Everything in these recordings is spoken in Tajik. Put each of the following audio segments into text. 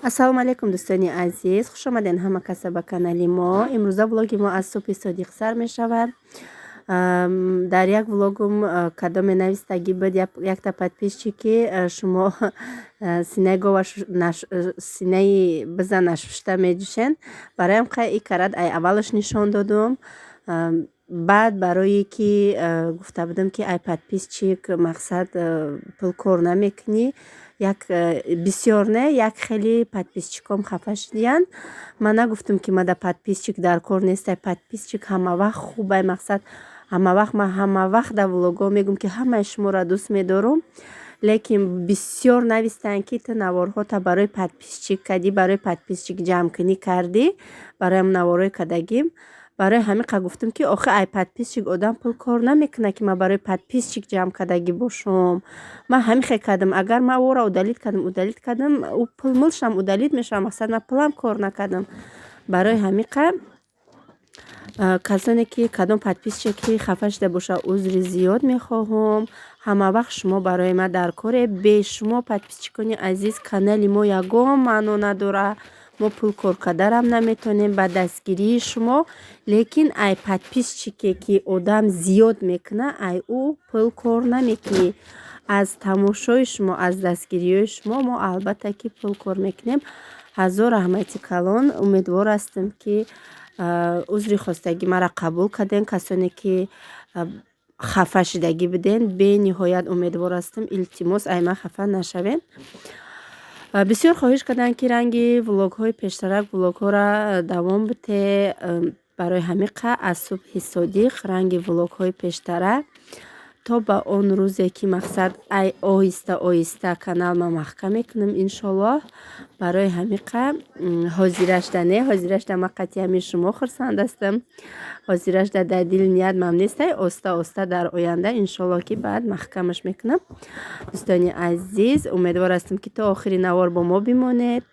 Ассалому алайкум, дӯстони азиз, хуш омадед ҳама каса ба канали мо. Имрӯза влоги мо аз субҳи содиқ сар мешавад. Дар як влогум кадоме навистагӣ буд якта подписчик, ки шумо синаи гова, синаи биза нашушта медӯшен. Бароям қай и карат ай аввалаш нишон додум. Баъд барое ки гуфта будам, ки ай подписчик мақсад пул кор намекунӣ, як бисёр не, як хеле подписчиком хафа шудиянд. Ман нагуфтам, ки мада подписчик дар кор нестай. Подписчик ҳамавақт хубай. Мақсад, ҳамавақт ман ҳамавақт дар влогҳо мегӯм, ки ҳамаи шуморо дӯст медорам, лекин бисёр навистанд, ки ту наворҳота барои подписчик кардӣ, барои подписчик ҷамъкунӣ кардӣ, барои наворҳои кардагим. Барои ҳамин қа гуфтам, ки охи ай подписчик одам пул кор намекунад, ки ман барои подписчик ҷамъ кардагӣ бошам. Ман ҳамин хел кардам. Агар ман ӯро удалить кардам, удалить кардам, ӯ пул мулшам удалить мешавад. Мақсад, ман пулам кор накардам. Барои ҳамин қа касоне ки кадом подписчик ки хафа шуда боша, узри зиёд мехоҳам. Ҳамавақт шумо барои ман дар коре. Бе шумо, подписчикони азиз, канали мо ягон маъно надорад. Мо пул кор карданам наметавонем ба дастгирии шумо. Лекин ай подписчике ки одам зиёд мекунад, ай ӯ пул кор намекунӣ. Аз тамошои шумо, аз дастгириҳои шумо мо албатта ки пул кор мекунем. Ҳазор раҳмати калон. Умедвор ҳастам, ки узри хостагӣ маро қабул кардем. Касоне ки хафа шудагӣ буден, бениҳоят умедвор ҳастам, илтимос, ай ман хафа нашавед. Бисёр хоҳиш карданд, ки ранги влогҳои пештарак влогҳоро давом бите. Барои ҳамин қа аз субҳи содиқ ранги влогҳои пештара то ба он рӯзе ки мақсад ай оҳиста оҳиста канал ма маҳкам мекунам, иншоллоҳ. Барои ҳамин қа ҳозирашда не, ҳозирашда ма қатъи ҳамин шумо хурсанд ҳастам. Ҳозирашда дар дили ният мам нестай. Оста оста дар оянда, иншоллоҳ, ки баъд маҳкамаш мекунам. Дӯстони азиз, умедвор ҳастам, ки то охири навор бо мо бимонед.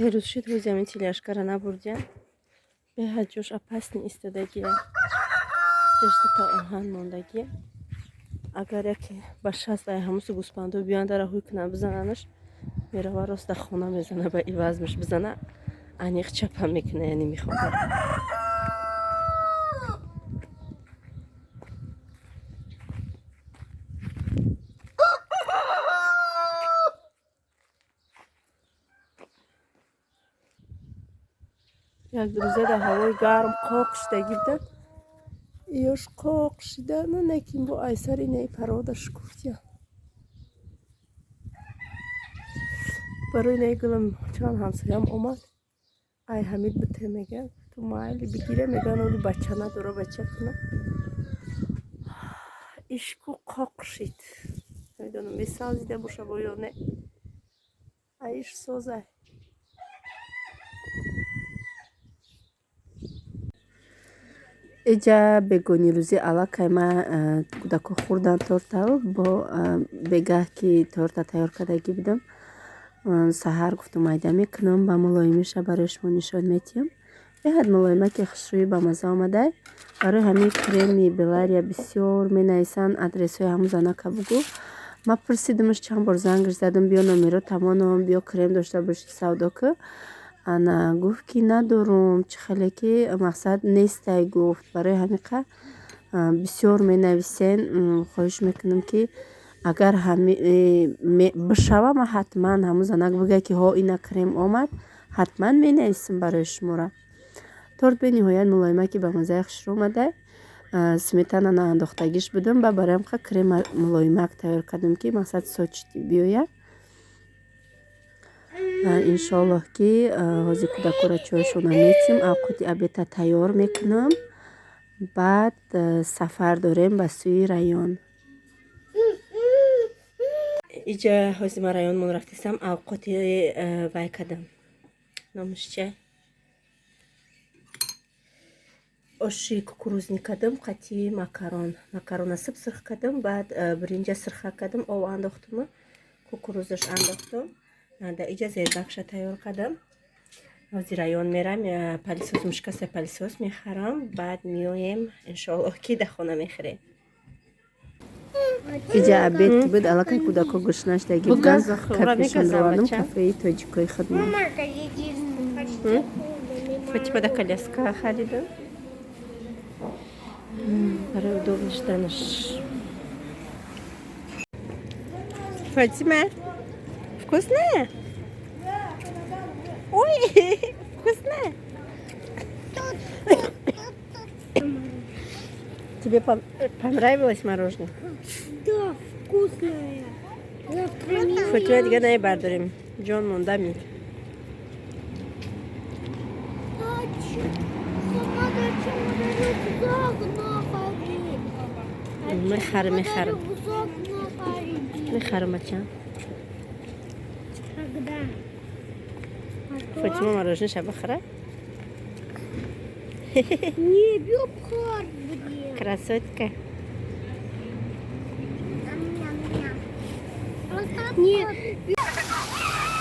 3 рӯз шуд, ҳози ҳамин тележкара набурдиям. Беҳад ҷош опасный истодагия. Ҷашдата оҳан мондагия. Агар яке ба 60 ай ҳамусу гӯспандо биёнда раҳӯй кунам, бизананаш, мерава, рост дар хона мезана, ба ивазмаш бизана, аниқ чапа мекуна, яъне мехоҳад. Як рӯза дар ҳавои гарм қоқ шидагӣ буданд. Ёш қоқ шида, лекин бо айсари инаи парода шукуфтиян. Барои инаи гулам чанд ҳамсоям омад. Ай Ҳамид бите, мегӯяд. Ту майли, бигира, мегӯян, оли бача надора, бача куна. Ишку қоқ шид. Намедонам, месавзида боша бо ё не. Аиш созай. Иҷа бегоҳи рӯзи аллакай ма кӯдако хӯрдан тортаро, бо бегаҳ ки торта тайёр кардагӣ будам, саҳар гуфтам майда мекунам, ба мулоимиша барои шумо нишон метиҳам. Беҳад мулоимаки хушрӯӣ ба маза омадай. Барои ҳамин креми Белария бисёр менависанд, адресҳои ҳамун занака бугӯ. Ма пурсидимаш, чанд бор зангаш задам, биё номеро тамоном, биё крем дошта бошӣ савдо кӣ. Ана гуфт ки надорум, чӣ хеле ки мақсад нестай гуфт. Барои ҳамин қа бисёр менависен, хоҳиш мекунам ки агар бишава, ма ҳатман ҳамун занак бигӯяд ки ҳо ина крем омад, ҳатман менависам барои шуморо. Торт бениҳоят мулоима ки ба маззаи хушрӯ омадай. Сметана наандохтагиш будам, ба бароям қа крем мулоимак тайёр кардам ки мақсад сочти биёяд. Иншоаллоҳ ки ҳозир кӯдакоро чойшона метим, авқоти обеда тайёр мекунам, баъд сафар дорем ба сӯи район. Иҷа ҳозир ман районмон рафтистам, авқоти вай кардам. Номаш чия? Оши кукурузни кардам, қати макарон. Макарона сиб сирх кардам, баъд биринҷа сирха кардам, об андохтам, кукурузаш андохтам. Дар иҷа зербакша тайёр кардам. Ҳозир район мерам, пылесос мушкаста пылесос мехарам, баъд меоем, иншоаллоҳ ки дар хона мехӯрем. Иҷа обед ки буд, аллакай кӯдако гушна шудагӣ буданд, кафешон ровардам, кафеи тоҷикои худмон. Фатима да коляска харидам барои удобно шуданаш. Фатима, вкусная? Ой, вкусная? Тебе понравилось мороженое? Да, вкусное. Фатима дига наебардорем. Ҷон монда ми. Мехарам, мехарам. Мехарам, бача. Когда? Фатима мороженое ша бихӯра? Не, бёбхар, блин. Красотка. Не.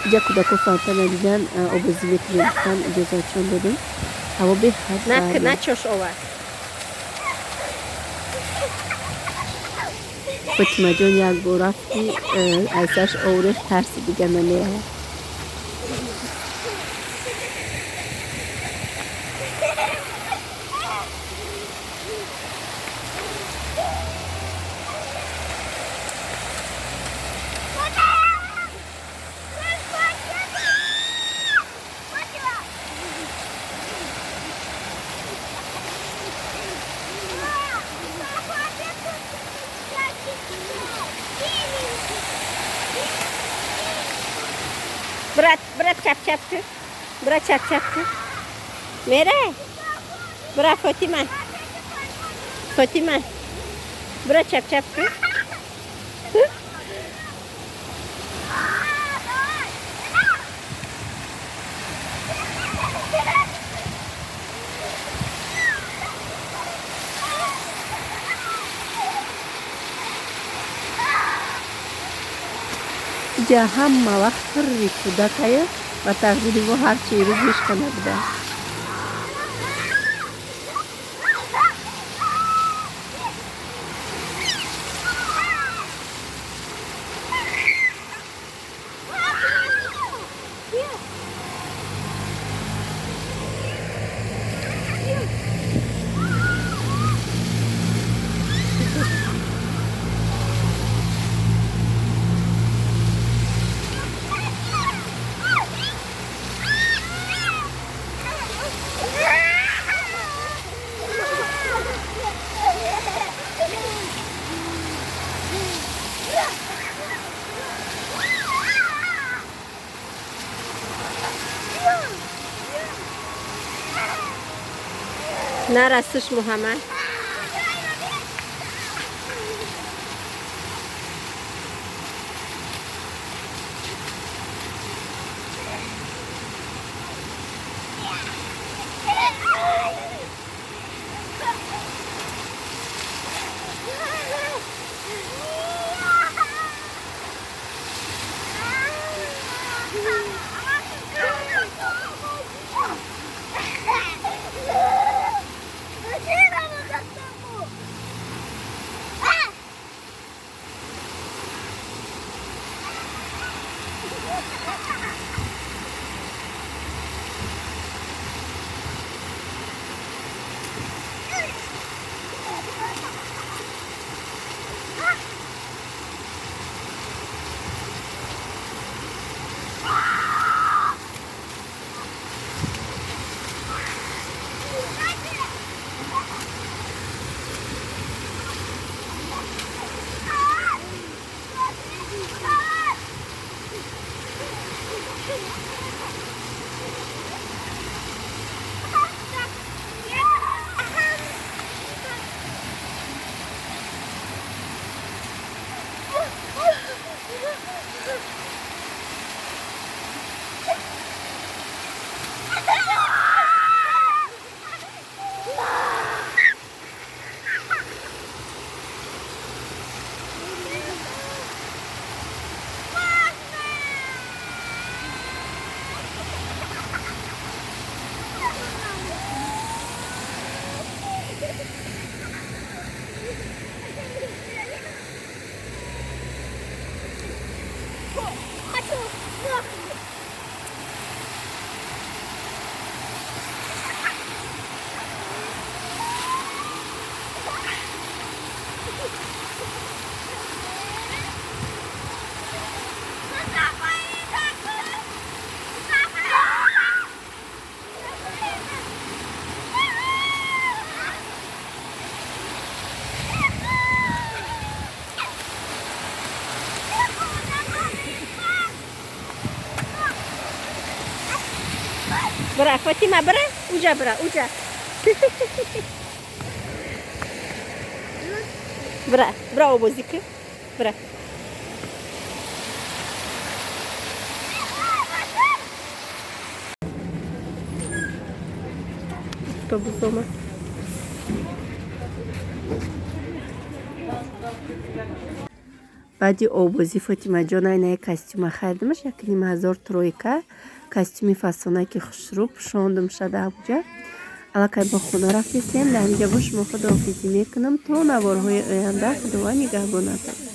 Иҷа кӯдако фонтана дидан, обозӣ мекунем гуфтан, иҷозатшон додем. Ҳаво беҳад гарм. Начош овард. Фотимаҷон як бор рафт ки айсаш оврех, тарси дига намеравад. Брат, брат, чап-чап кун. Брат, чап-чап кун. Мере? Бра, Фотима. Фотима. Бра, чап-чап кун. Иҷа ҳама вақт пурри кӯдакая, ба тақдири мо ҳарчи рӯз ҳечка набуда. Нарасиш, Муҳаммад. Бира, Фотима, бира, уҷа бира, уҷа. Бира, бира, обозӣ ки, бира. Автобус омад. Баъди обозӣ Фотимаҷон айнаи костюма харидамаш, 1500 тройка, костюми фасонаки хушрӯ пӯшондум шада абуҷа. Аллакай ба хона рафтистем. Дар инҷа бо шумо худоҳофизӣ мекунам то наворҳои оянда. Худованд нигаҳбонатон.